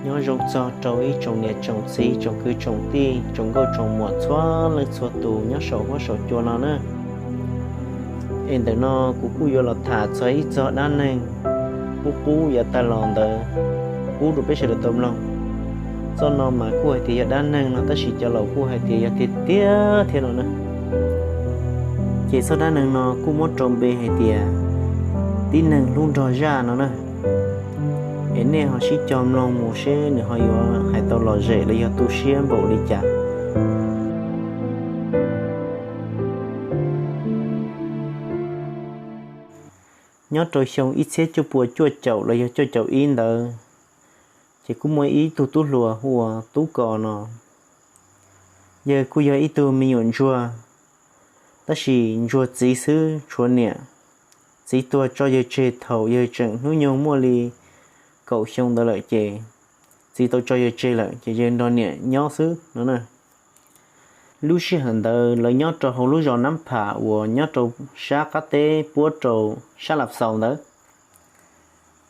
Nyob zoo txog rau ib tsoom niam tsoom txiv tsoom kwv tsoom tij tsoom nkauj tsoom muam txhua leej txhua tus nyob saum huab saum cua no na. Es ntawm no kuv kuj yuav los tham txog ib txog dab neeg qub qub yav tag los ntawd pub rau peb sawv daws tau mloog. Txoj no mas kuj hais tias yog dab neeg no tab sis cov laus kuj hais tias yog tiag tiag thiab no na. Ces txoj dab neeg no kuj muab rau npe hais tias tib neeg hlub nrog zaj no na. Es nej ho sib cog mloog mus seb nws ho yuav hais tau lom zem los yog tu siab npaum li cas. Nyob rau xyoo ib txhiab cuaj puas cuaj caum los yog cuaj caum ib ntawd, ces kuj muaj ib tug tub hluas hu ua Tub Kos no. Yawg kuj yog ib tug me nyuam ntsuag, tab sis ntsuag txiv xwb tshuav niam. Txiv tuag tso yawg tseg thaum yawg tseem hnub nyoog muaj li kaum xyoo ntawd lawm ces txiv tau tso yawg tseg lawm ces yawg nrog niam nyob xwb no na. Lub sij hawm ntawd lawv nyob rau hauv lub zos Nab Pham uas nyob rau sab qab teb puab rau sab Lav Xaus ntawd.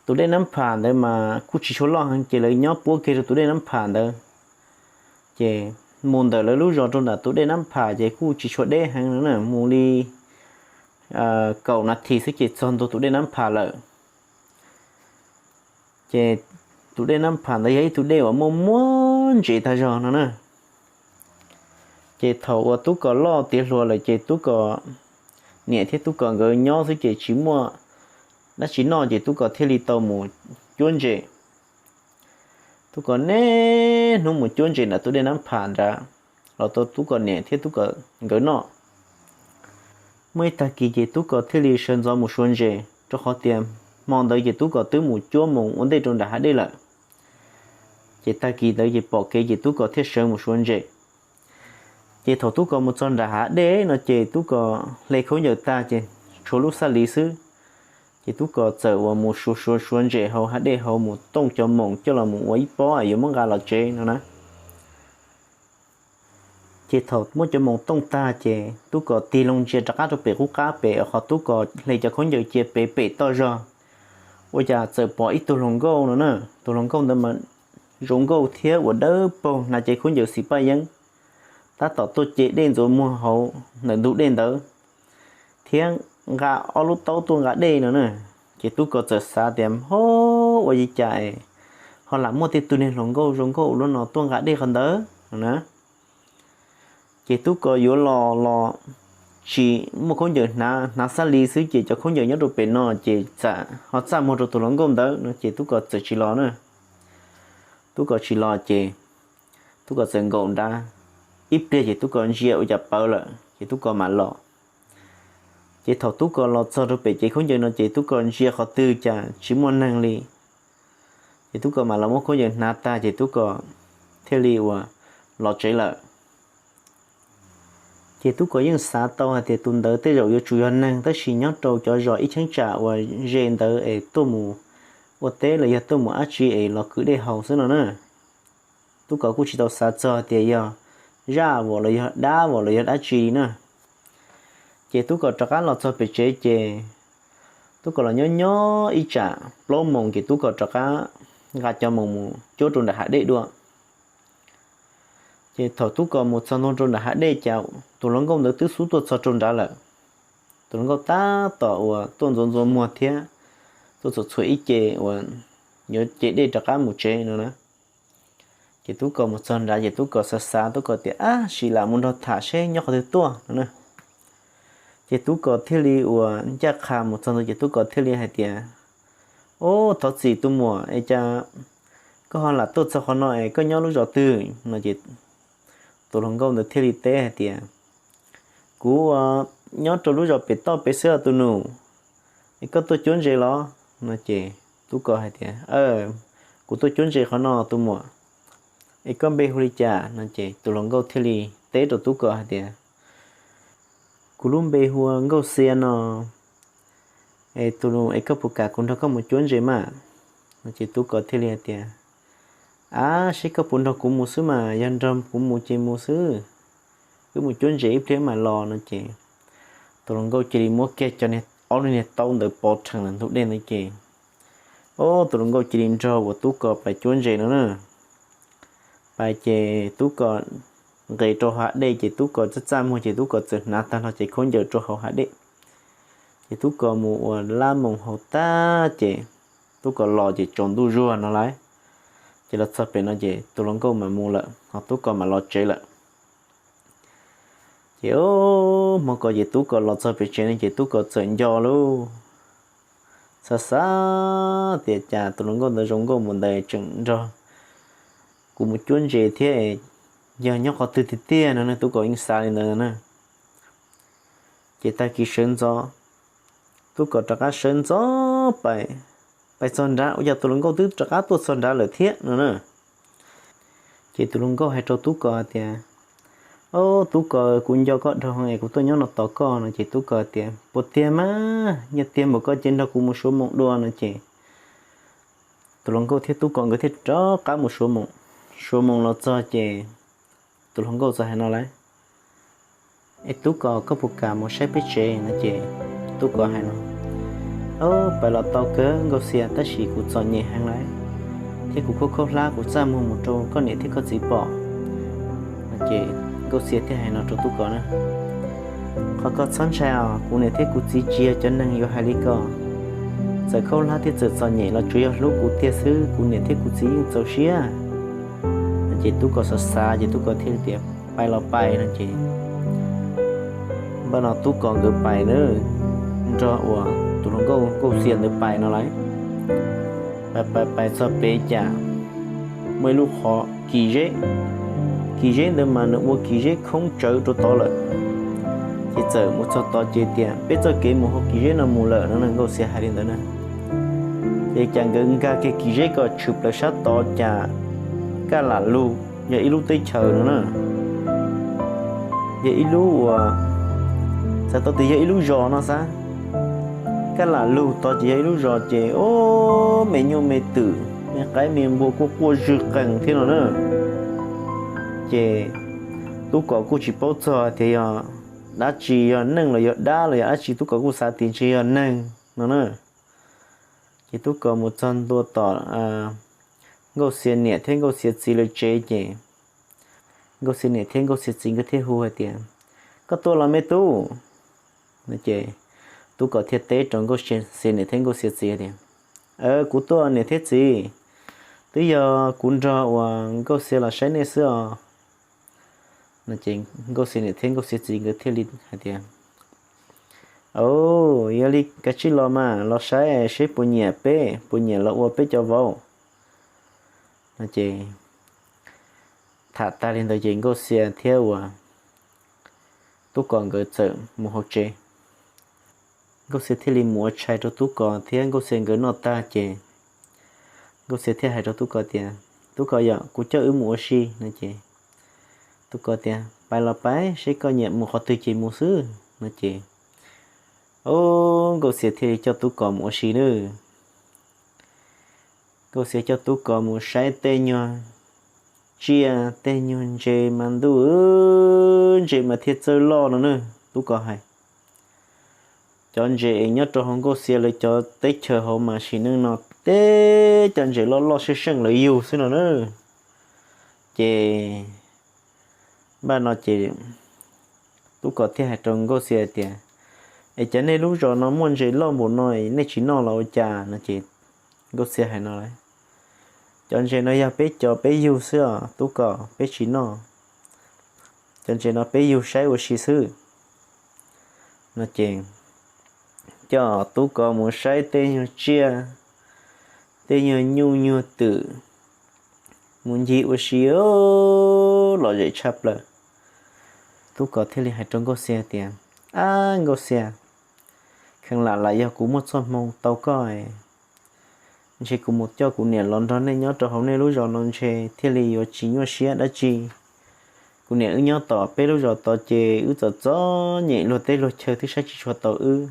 Tus dej Nab Pham ntawd mas kuj tsis tshua loj heev ces lawv nyob puab kiag rau tus dej Nab Pham ntawd. Ces mus ntawm lawv lub zos rau nram tus dej Nab Pham ces kuj tsis tshua deb heev no na, mus li kaum nas this xwb ces txog ntua tus dej Nab Pham lawm. Ces tus dej Nab Pham ntawd yog ib tug dej uas muaj muaj ntses tag zog no na. Ces thaum uas Tub Kos loj tiav hluas lawm ces Tub Kos niam thiab Tub Kos nkawd nyob xwb ces tsis muaj dab tsi noj ces Tub Kos thiaj li tau mus cuab ntses. Tub Kos niaj hnub mus cuab ntses nram tus dej Nab Pham nrad, los tau Tub Kos niam thiab Tub Kos nkawd noj. Muaj ib tag kis ces Tub Kos thiaj li sawv ntxov mus suav ntses, rau qhov tias hmo ntawd ces Tub Kos twb mus cuab moos ua ntej rau nram hav dej lawm. Ces tag kis ntawd ces pom kev ces Tub Kos thiaj sawv mus suav ntses. Ces thaum Tub Kos mus txog nram hav dej no ces Tub Kos hle khaub ncaws tag ces tshuav lub xab li xwb. Ces Tub Kos txawm uas mus suav suav suav ntses hauv hav dej hauv mus tooj cov moos coj los mus ua ib pob yuav muab nqa los tsev no na. Ces thaum muab cov moos tooj tag ces Tub Kos tig loo ntsia rov qab rau pem qub qab pem qhov Tub Kos hle cov khaub ncaws cia pem pem toj zog, ua cas txawm pom ib tug hluas nkauj no na. Tus hluas nkauj ntawd mas zoo nkauj thiab ua dawb paug, hnav cev khaub ncaws xim paj yeeb, tab tom tuaj ce dej ntxuav muag hauv ntawm ntug dej ntawd, thiab nqa ob lub taub tuaj nqa dej no na. Ces Tub Kos txawm xav tias, Hov, ua li cas es ho lam muaj tej tug niag hluas nkauj zoo nkauj ua luaj no tuaj nqa dej qhov ntawd no na? Ces Tub Kos yuav los los tsis muaj khaub ncaws hnav, hnav xab li xwb ces cov khaub ncaws nyob rau pem no ces txawm ho txaj muag rau tus hluas nkauj ntawd no ces Tub Kos txawm tsis los na. Tub Kos tsis los ces Tub Kos txawm nkaum nrad ib pliag ces Tub Kos ntsia ua cas pawv lawm ces Tub Kos mam los. Ces thaum Tub Kos los txog rau pem cev khaub ncaws no ces Tub Kos ntsia qhov twg cas tsis muaj neeg li. Ces Tub Kos mam los muab khaub ncaws hnav tag ces Tub Kos thiaj li uas los tsev lawm. Ces Tub Kos yeej xav tau hais tias tus ntawd tej zaum yuav tsum yog neeg tab sis nyob rau cov zos ib cheeb tsam uas ze ntawd es tuaj mus ua teb los yog tuaj mus dab tsi es los kwv dej haus xwb no na. Tub Kos kuj tsis tau xav txog tias yog zaj vom los yog dab vom los yog dab tsi na. Ces Tub Kos rov qab los txog pem tsev ces Tub Kos los nyob nyob ib tsam plaub moos ces Tub Kos rov qab nqa cov moos mus cuab rau nram hav dej dua. Ces thaum Tub Kos mus txog ntua rau nram hav dej cas tus hluas nkauj ntawd twb xub tuaj txog rau nrad lawm. Tus hluas nkauj tab tom uas tuaj ntxuav ntxuav muag thiab tuaj txhuam txhuam ib ce uas yuav ce dej rov qab mus tsev no na. Ces Tub Kos mus txog nrad ces Tub Kos xav xav, Tub Kos tias, Ab, sim lam mus nrog tham seb nyob qhov twg tuaj no na. Ces Tub Kos thiaj li uas ncaj qha mus txog ntawd ces Tub Kos thiaj li hais tias, Ob, thov txim tus muam, es cas koj ho lam tuaj txog qhov no es koj nyob lub zos twg no? Ces tus hluas nkauj ntawd thiaj li teb hais tias, Kuv nyob rau lub zos pem toj pem xwb os tus nus, es koj tuaj cuab ntses los? No ces Tub Kos hais tias, Kuv tuaj cuab ntses qhov no tus muam, es koj npe hu li cas? No ces tus hluas nkauj thiaj li teb rau Tub Kos hais tias, Kuv lub npe hu ua Nkauj Xia no, es tus nus es koj puas kam kuv nrog koj mus cuab ntses mas? No ces Tub Kos thiaj li hais tias, Ab, seb koj puas nrog kuv mus xwb mas, yog nrog kuv mus ces mus xwb, wb mus cuab ntses ib pliag mam los. No ces tus hluas nkauj cia li muab kiag cov niag ob lub niag taub ntawd pov rhees ntawm ntug dej ntawd ces Ob, tus hluas nkauj cia li nrog uas Tub Kos pais cuab ntses no na. Pais ces Tub Kos nqes rau hav dej ces Tub Kos txaj txaj muag ces Tub Kos txawm hnav tag nrho cev khaub ncaws rau hauv hav dej. Ces Tub Kos mus ua lab moos haus tag ces Tub Kos los ces tsaus ntuj zuag no lawm. Ces los txog pem no ces tus hluas nkauj mam mus lawm ho Tub Kos mam los tsev lawm. Ces hmo ko ces Tub Kos los txog pem tsev no ces Tub Kos txawm nco lauj, xav xav tias cas tus hluas nkauj ntawd zoo nkauj mus ntawd tseem nrog kuv mus cuab ntses thiab, yog nyob qhov twg tiag tiag no ne, Tub Kos yeej xav li ntawd na. Ces tag kis sawv ntxov, Tub Kos rov qab sawv ntxov pais, pais txog nrad ua cas tus hluas nkauj twb rov qab tuaj txog nrad lawm thiab no na. Ces tus hluas nkauj hais rau Tub Kos tias, Ob, Tub Kos, kuv nco koj dhau es kuv tuaj nyob no tos koj no. Ces Tub Kos tias, Puas tiag mas, nyob tiag npaum koj ces nrog kuv mus suav moos dua no. Ces tus hluas nkauj thiab Tub Kos nkawd thiaj rov qab mus suav moos. Suav moos los txog ces tus hluas nkauj txawm hais no lawm, Es Tub Kos, koj puas kam mus saib peb tsev no? Ces Tub Kos hais no, Ob, pais los tau kawg Nkauj Xia, tab sis kuv txom nyem heev lawm, thiab kuv khaub khaub hlab, kuv txaj muag mus rau koj niam thiab koj txiv pom. Ces Nkauj Xia thiaj hais no rau Tub Kos na, Qhov koj txhob ntshai os, kuv niam thiab kuv txiv tsis yog cov neeg yuav hais li ko. Txawm khaub hlab thiab txawm txom nyem los tsuas yog hlub kuv tiag xwb, kuv niam thiab kuv txiv yeej txaus siab. Ces Tub Kos xav xav ces Tub Kos thiaj tias, Pais los pais no. Ces npaj no Tub Kos nkawd pais na, nrog uas tus hluas nkauj Nkauj Xia ntawd pais no lawm. Pais pais pais txog pem cas muaj ib lub qhov kis zeb, kis zeb ntawd mas nws ua kis zeb khoob tsawv rau tod lawm. Ces txawm mus txog tod ces tias, Peb txoj kev mus hauv kis zeb no mus lawm no, Nkauj Xia hais li ntawd na. Ces cas nkawd nkag kiag kis zeb kom tshwm plaws sab tod cas kaj lam lug yog ib lub teb chaws no na. Yog ib lub uas, txhais tau tias yog ib lub zos no xav. Kaj lam lug tod ces yog ib lub zos ces, o, me nyuj me twm, me qaib me npua kuj quaj zwg qees thiab no na. Ces Tub Kos kuj tsis paub txog tias yog dab tsi, yog neeg los yog dab los yog dab tsi, Tub Kos kuj xav tias ntshe yog neeg no na. Ces Tub Kos mus txog ntua tom Nkauj Xia niam thiab Nkauj Xia txiv lawv tsev ces Nkauj Xia niam thiab Nkauj Xia txiv nkawd thiaj hu hais tias, Koj tuaj los me tub? No ces Tub Kos thiaj teb rau Nkauj Xia niam thiab Nkauj Xia txiv tias, Kuv tuaj niam thiab txiv, twb yog kuv nrog uas Nkauj Xia los saib nej xwb os. No ces Nkauj Xia niam thiab Nkauj Xia txiv nkawd thiaj li hais tias, Au, yog li kav tsij los mas, los saib seb puas nyiam peb, puas nyiam los ua peb cov vauv. No ces tham tag li ntawd ces Nkauj Xia thiab uas Tub Kos nkawd txawm mus hauv tsev. Nkauj Xia thiaj li mus ua tshais rau Tub Kos thiab Nkauj Xia nkawd noj tag ces Nkauj Xia thiaj hais rau Tub Kos tias, Tub Kos yom, kuv coj wb mus ua si no ces Tub Kos tias, Pais los pais, seb koj nyiam mus qhov twg ces mus xwb no ces, o, Nkauj Xia thiaj li coj Tub Kos mus ua si nawb. Nkauj Xia coj Tub Kos mus saib tej nyuag tsiaj tej nyuag ntses mas ntuj, ntses mas thiaj txawj loj no na. Tub Kos hais, cov ntses es nyob rau hauv Nkauj Xia lawv cov teb chaws hauv mas sim neej no teb cov ntses loj loj seej seej lawv yug xwb no na. Ces npaj no ces Tub Kos thiaj hais rau Nkauj Xia tias, Es cas nej lub zos no muaj ntses loj npaum no nej tsis noj los ua cas no ces Nkauj Xia hais no lawm, Cov ntses no yog peb cov peb yug xwb os Tub Kos, peb tsis noj. Cov ntses no peb yug saib ua si xwb. No ces coj Tub Kos mus saib tej nyuag tsiaj, tej nyuag nyuj nyuag twm, mus ncig ua si, lom zem tshaj plaws. Tub Kos thiaj li hais rau Nkauj Xia tias, Ab Nkauj Xia, kheev lam lam yog kuv muaj txoj hmoo tau koj, ntshe kuv mus coj kuv niam los nrog nej nyob rau hauv nej lub zos no ntshe thiaj li yuav tsis nyuaj siab dab tsi. Kuv niam wb nyob tom peb lub zos tod ces wb txom txom nyem luag teb luag chaw twb saib tsis tshua tau wb.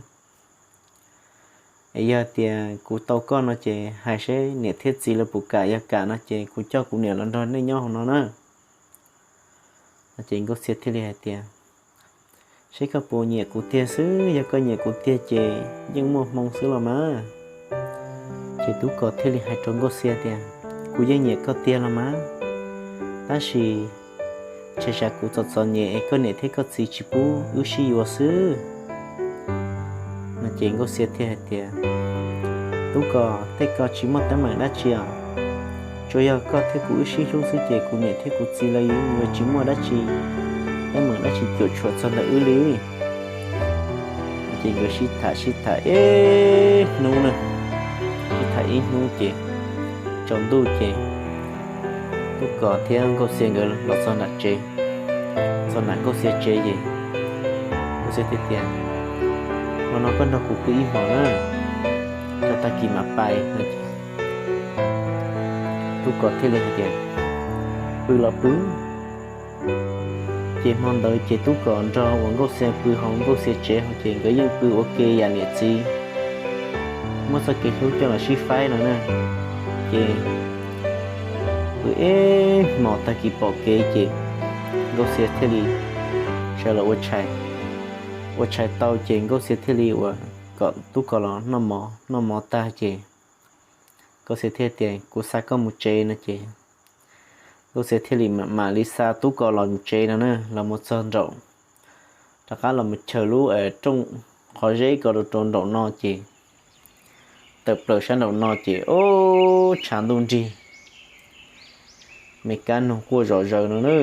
Es yog tias kuv tau koj no ces hais seb niam thiab txiv lawv puas kam, yog kam no ces kuv coj kuv niam los nrog nej nyob hauv no na. No ces Nkauj Xia thiaj li hais tias, Seb koj puas nyiam kuv tiag xwb, yog koj nyiam kuv tiag ces yeej muaj hmoo xwb los mas. Ces Tub Kos thiaj li hais rau Nkauj Xia tias, Kuv yeej nyiam koj tiag los mas, tab sis ntshai tsam kuv txom txom nyem es koj niam thiab koj txiv tsis pub wb sib yuav xwb. No ces Nkauj Xia thiaj hais tias, Tub Kos, tej ko tsis muaj teeb meem dab tsi os. Tsuas yog koj thiab kuv wb sib hlub xwb ces kuv niam thiab kuv txiv lawv yuav tsis muaj dab tsi, teeb meem dab tsi cuam tshuam txog ntawm wb li. Ces nkawd sib tham sib tham ib hnub na, sib tham ib hnub ces tsaus ntuj ces Tub Kos thiab Nkauj Xia nkawd los txog nram tsev, txog nram Nkauj Xia tsev ces Nkauj Xia thiaj tias, Hmo no koj nrog kuv pw ib hmos na, tag kis mam pais. Tub Kos thiaj li hais tias, Pw los pw. Ces hmo ntawd ces Tub Kos nrog uas Nkauj Xia pw hauv Nkauj Xia tsev hauv ces nkawd yeej pw ua ke yam niam txiv, muab txoj kev hlub coj los sib faib no na. Ces pw ib hmos tag kis pom kev ces Nkauj Xia thiaj li sawv los ua tshais. Ua tshais tau ces Nkauj Xia thiaj li uas kom Tub Kos los noj mov, noj mov tag ces Nkauj Xia thiaj tias, Kuv xa koj mus tsev no ces Nkauj Xia thiaj li mam li xa Tub Kos los mus tsev no na, los mus txog nraum, rov qab los mus chaws lub rooj qhov zeb ko rau nraum no ces tawm plaws sab nraum no ces ub, tshav ntuj nrig, me kab noog quaj zom zaws no na,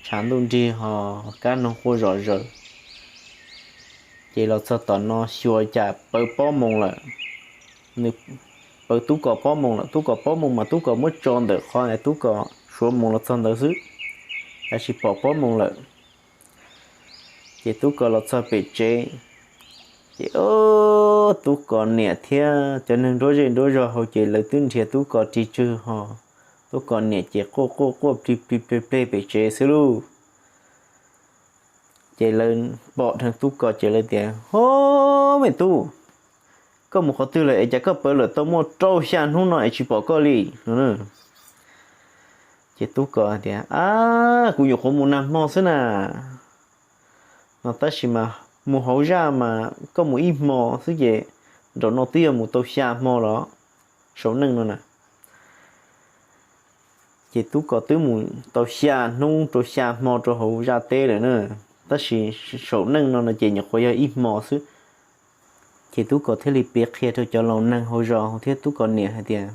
tshav ntuj nrig ho kab noog quaj zom zaws. Ces los txog tom no xyuas cas pawv pob moos lawm. Nws pawv Tub Kos pob moos lawm, Tub Kos pob moos mas Tub Kos muab tso ntawm qhov Tub Kos suav moos los txog ntawd xwb, tab sis pom pob moos lawm. Ces Tub Kos los txog pem tsev, ces ub, Tub Kos niam thiab cov neeg nruab zej nruab zog hauv ces lawv twb nrhiav Tub Kos ris tswg ho Tub Kos niam ces quaj quaj quaj plig plig pleg pleg pem tsev xwb lauj. Ces lawv pom dheev Tub Kos ces lawv tias, Ho, me tub, koj mus qhov twg lawm es cas koj pawv lawm tau muaj rau xya hnub no es tsis pom koj li no? Ces Tub Kos hais tias, Ab, kuv nyuam qhuav mus nag hmo xwb na. No tab sis mas mus hauv zaj mas koj mus ib hmo xwb ces nraum no twb yog mus tau xya hmo los, saum neej no na. Ces Tub Kos twb mus tau xya hnub rau xya hmo rau hauv zaj teb lawm na, tab sis saum neej no no ces nyuam qhuav yog ib hmo xwb. Ces Tub Kos thiaj li piav qhia rau cov laus neeg hauv zos thiab Tub Kos niam hais tias,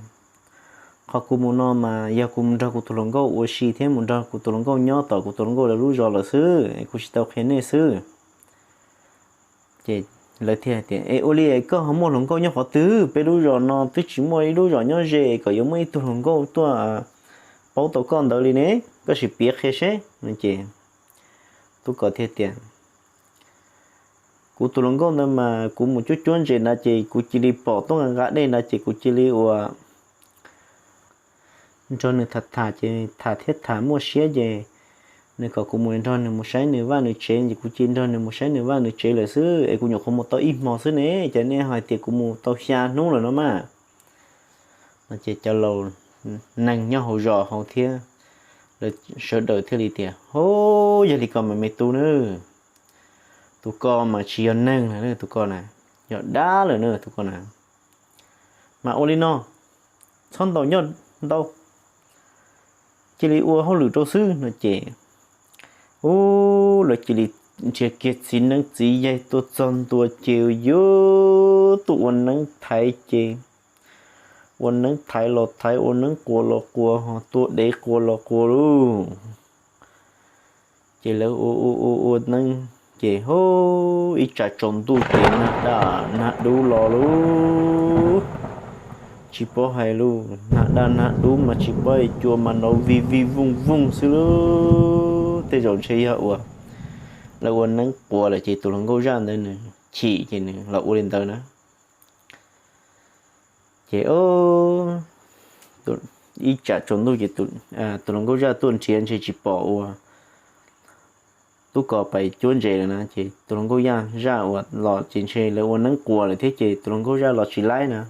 Qhov kuv mus no mas yog kuv mus nrog kuv tus hluas nkauj ua si thiab mus nrog kuv tus hluas nkauj nyob tom kuv tus hluas nkauj lawv lub zos lawm xwb, kuv tsis tau qhia nej xwb. Ces lawv thiaj hais tias, Es ua li koj ho muaj hluas nkauj nyob qhov twg? Peb lub zos no twb tsis muaj ib lub zos nyob ze kom yuav muaj ib tug hluas nkauj tuaj paub tau koj ntawd li ne, koj sim piav qhia seb. Ces Tub Kos thiaj tias, Kuv tus hluas nkauj ntawd mas kuv mus cuab cuab ntses ntawd ces kuv cia li pom tuaj nqa nqa dej ntawd ces kuv cia li uas nrog nws tham tham ces tham thiab tham muaj siab ces nws kom kuv mus nrog nws mus saib nws vaj nws tsev ces kuv cia li nrog nws mus saib nws vaj nws tsev lawm xwb es kuv nyuam qhuav mus tau ib hmo xwb ne, ces nej hais tias kuv mus tau xya hnub lawm no mas. No ces cov laus neeg nyob hauv zos hauv thiab lawv sawv daws thiaj li tias, Ho, yog li ko mas me tub na, tus ko mas tsis yog neeg lawm na, tus ko na yog dab lawm na, tus ko na. Mas ua li no, txhob ntaus nyob ntau, cia li ua hauj lwm rau xwb no ces, ub, lawv cia li nrhiav kiag txiv neeb txiv yaig tuaj txog ntua ces yuav tuaj ua neeb thaiv ces ua neeb thaiv los thaiv, ua neeb quas los quas, ho tua dev quas los quas lauj. Ces lawv ua ua ua ua neeb ces, ho, ib tsam tsaus ntuj ces nag daj nag dub los lauj. Tsis paub hais lauj, nag daj nag dub mas tsis paub hais, cua mas nrov vij vij vooj vooj xwb lauj. Tej zaum ntshe yog uas lawv ua neeb quas lawm ces tus hluas nkauj zaj ntawd nws chim ces nws los ua li ntawd na. Ces ib tsam tsaus ntuj ces tus hluas nkauj zaj tuaj nrhiav ntshe tsis pom uas Tub Kos pais cuab ntses lawm na, ces tus hluas nkauj zaj uas los ces ntshe lawv ua neeb quas lawm thiab ces tus hluas nkauj zaj los tsis laib na.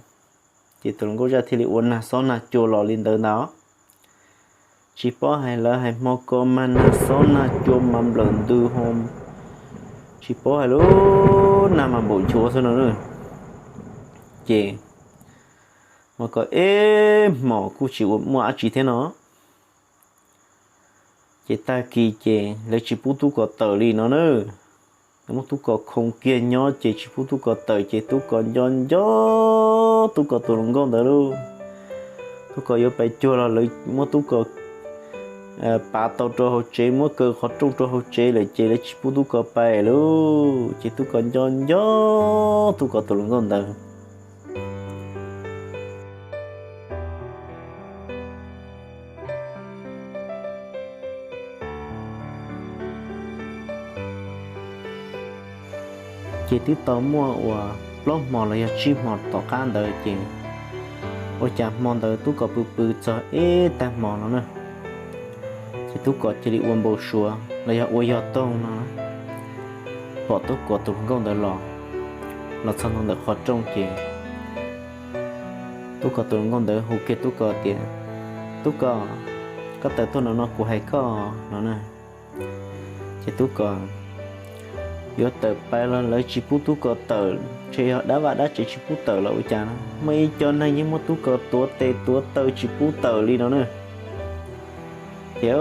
Ces tus hluas nkauj zaj thiaj li ua nag xob nag cua los li ntawd ntag. Tsis paub hais lawv hais hmo ko mas nag xob nag cua mas nplawm ntws ho, tsis paub hais lub nag mas npaum nchuav xwb no na. Ces Ua koj ib hmos kuj tsis ua muaj dab tsi thiab no. Ces tag kis ces lawv tsis pub Tub Kos tawm li no na. Muab Tub Kos khoo kiag nyob ces tsis pub Tub Kos tawm ces Tub Kos nco nco Tub Kos tus hluas nkauj ntawd lauj. Tub Kos yuav pais cuag los lawv muab Tub Kos pav tau rau hauv tsev, muab kaw qhov rooj rau hauv tsev lawm ces lawv tsis pub Tub Kos pais lauj. Ces Tub Kos nco nco Tub Kos tus hluas nkauj ntawd. Ces twb tau muaj uas plaub hmo los yog tsib hmo tom qab ntawd ces ua cas hmo ntawd Tub Kos pw pw txog ib tag hmo no na, ces Tub Kos cia li ua npau suav los yog ua yog toog no, pom Tub Kos tus hluas nkauj ntawd los, los txog ntua ntawm qhov rooj ces Tub Kos tus hluas nkauj ntawd hu kiag Tub Kos tias, Tub Kos, koj tawm tuaj no no kuv hais koj no na. Ces Tub Kos yuav tawm pais los lawv tsis pub Tub Kos tawm, ntshe yog dab vaj dab tsev tsis pub tawm los ua cas, muaj ib co neeg yeej muab Tub Kos tuav tes tuav taw tsis pub tawm li no na. Ces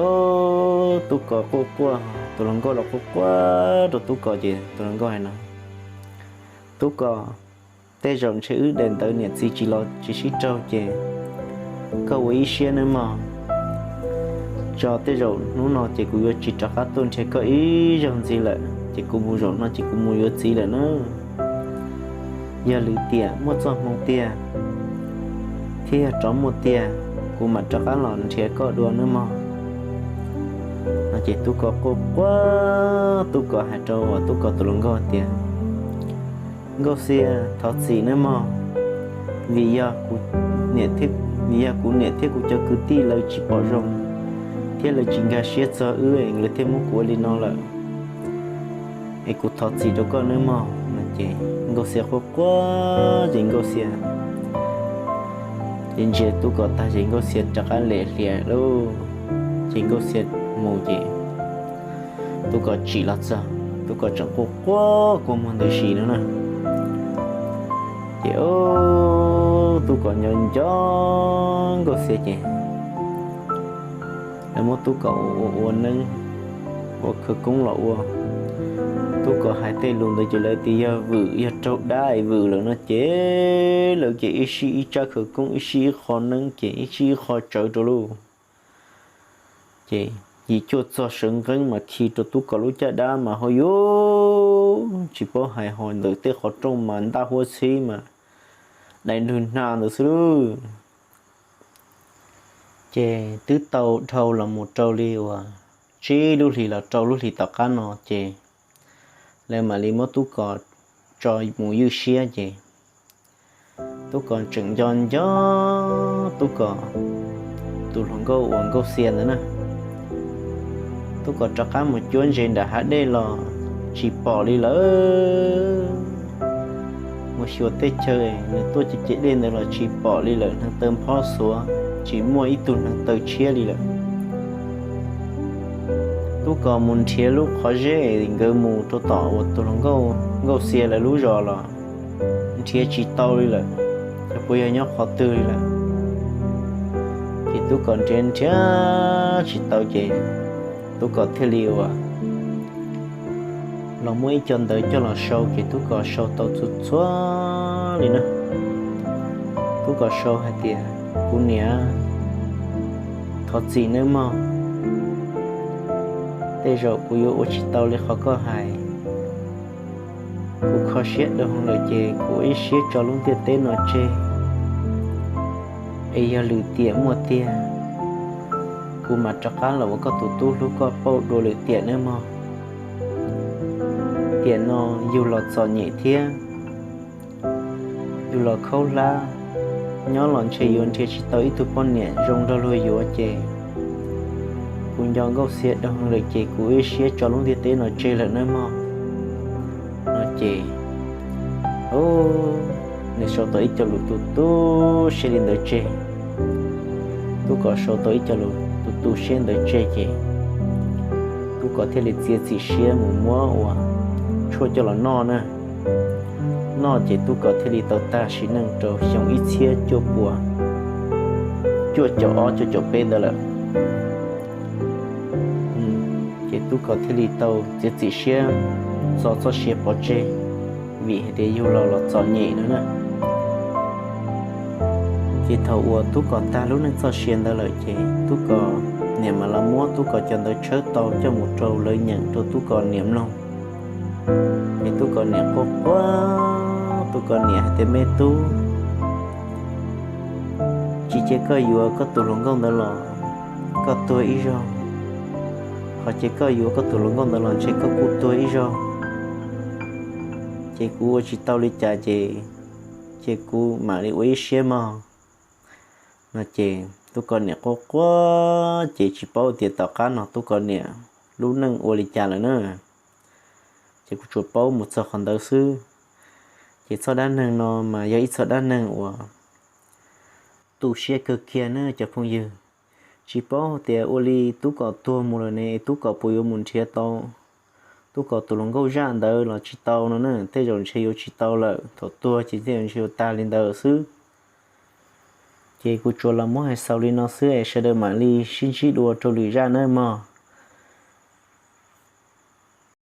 Tub Kos quaj quaj, tus hluas nkauj los quaj quaj rau Tub Kos ces tus hluas nkauj hais no, Tub Kos, tej zaum ntshe wb daim ntawv niam txiv tsis los tsis sib raug ces koj ua ib siab nawb mog. Tso tej zaum hnub no ces kuv yuav tsis rov qab tuaj nrhiav koj ib zaug ntxiv lawm ces kuv mus zaum no ces kuv mus yuav txiv lawm na. Yog lwm tiam muaj txoj hmoo tiag thiab yog rov muaj tiag, kuv mam rov qab los nrhiav koj dua nawb mog. No ces Tub Kos quaj quaj, Tub Kos hais rau uas Tub Kos tus hluas nkauj tias, Nkauj Xia, thov txim nawb mog, vim yog kuv niam thiab, vim yog kuv niam thiab kuv cov kwv tij lawv tsis pom zoo thiab lawv tsis nkag siab txog wb es lawv thiaj muab kuv ua li no lawm. Es kuv thov txim rau koj nawb mog. No ces Nkauj Xia quaj quaj ces Nkauj Xia ces ntsia Tub Kos tag ces Nkauj Xia rov qab lem hlias lauj. Ces Nkauj Xia mus ces Tub Kos tsim los txog, Tub Kos tseem quaj quaj kua muag ntws si no na. Ces Tub Kos nco nco Nkauj Xia ces lawv muab Tub Kos ua ua neeb, ua khawv koob los ua. Tub Kos hais tej lus ntawd ces lawv tias yog vwm, yog raug dab es vwm lawm no ces lawv ces ib sij ib tsab khawv koob, ib sij ib qho neeb ces ib sij ib qho tsawv rau lauj. Ces yim cuaj txog sawv nqeeb mas khi rau Tub Kos lub caj dab mas ho yuav tsis paub hais ho ntawm tej qhov rooj mas ntaj huab txhib mas dai nrwg hna ntawd xwb lauj. Ces twb tau dhau los mus rau li uas tsib lub hlis los rau lub hlis tom qab no ces lawv mam li muab Tub Kos tso mus ywj siab ces Tub Kos tseem nco nco Tub Kos tus hluas nkauj uas Nkauj Xia ntawd na. Tub Kos rov qab mus cuab ntses nram hav dej los tsis pom li lawm. Mus xyuas tej chaw nws tuaj cev cev dej ntawd los tsis pom li lawm, hneev taw phob xuav tsis muaj ib tug hneev taw tshiab li lawm. Tub Kos mus nrhiav lub qhov zeb nkawd mus rau tom uas tus hluas nkauj Nkauj Xia lawv lub zos los nrhiav tsis tau li lawm, xyov puas yog nyob qhov twg li lawm. Ces Tub Kos nrhiav nrhiav tsis tau ces Tub Kos thiaj li uas los muab ib co ntawv coj los sau ces Tub Kos sau tau txhua txhua li na. Tub Kos sau hais tias, Kuv niam, thov txim nawb mog. Tej zaum kuv yuav ua tsis tau li qhov koj hais. Kuv kho siab dhau lawm ces kuv ua ib siab tso lub ntiaj teb no tseg, es yog lwm tiam muaj tiag, kuv mam rov qab los ua koj tus tub hlub koj pauj dua lwm tiam nawb mog. Tiam no yug los txom nyem thiab yug los khaub hlab, nyob los ntshe yuav nrhiav tsis tau ib tug poj niam zoo nrog luag yuav ces kuv nco Nkauj Xia dhau lawm ces kuv ua ib siab tso lub ntiaj teb no tseg lawm nawb mog. No ces nws sau tau ib co lus tu tu siab li ntawd tseg. Tub Kos sau tau ib co lus tu tu siab ntawd tseg ces Tub Kos thiaj li txiav txim siab mus muab uas tshuaj coj los noj na. Noj ces Tub Kos thiaj li tau tag sim neej rau xyoo ib txhiab cuaj puas cuaj caum ob cuaj caum peb ntawd lawm. Ces Tub Kos thiaj li tau txiav txim siab txo txoj sia pov tseg, vim hais tias yug los los txom nyem no na. Ces thaum uas Tub Kos tag lub neej txoj sia ntawd lawm ces Tub Kos niam mam los muab Tub Kos cov ntawv tshawb tau coj mus rau lawv nyeem rau Tub Kos niam mloog. Ces Tub Kos niam quaj quaj, Tub Kos niam hais tias, Me tub, tsis cia koj yuav koj tus hluas nkauj ntawd los koj tuag ib zaug, ho cia koj yuav koj tus hluas nkauj ntawd los ntshe koj kuj tuag ib zaug. Ces kuv ua tsis tau li cas ces, ces kuv mam li ua ib siab mog. No ces Tub Kos niam quaj quaj ces tsis paub tias tom qab no Tub Kos niam lub neej ua li cas lawm na. Ces kuv tsuas paub mus txog qhov ntawd xwb. Ces txoj dab neeg no mas yog ib txoj dab neeg uas tu siab kawg kiag na cov phooj ywg. Tsis paub tias ua li Tub Kos tuag mus lawm ne Tub Kos puas yuav mus nrhiav tau Tub Kos tus hluas nkauj zaj ntawd los tsis tau no na, tej zaum ntshe yuav tsis tau lawm, thaum tuag ces tej zaum ntshe yuav tag li ntawd xwb. Ces kuv tsuas los muab hais xaus li no xwb es sawv daws mam li sib ntsib dua rau lwm zaj nawb mog.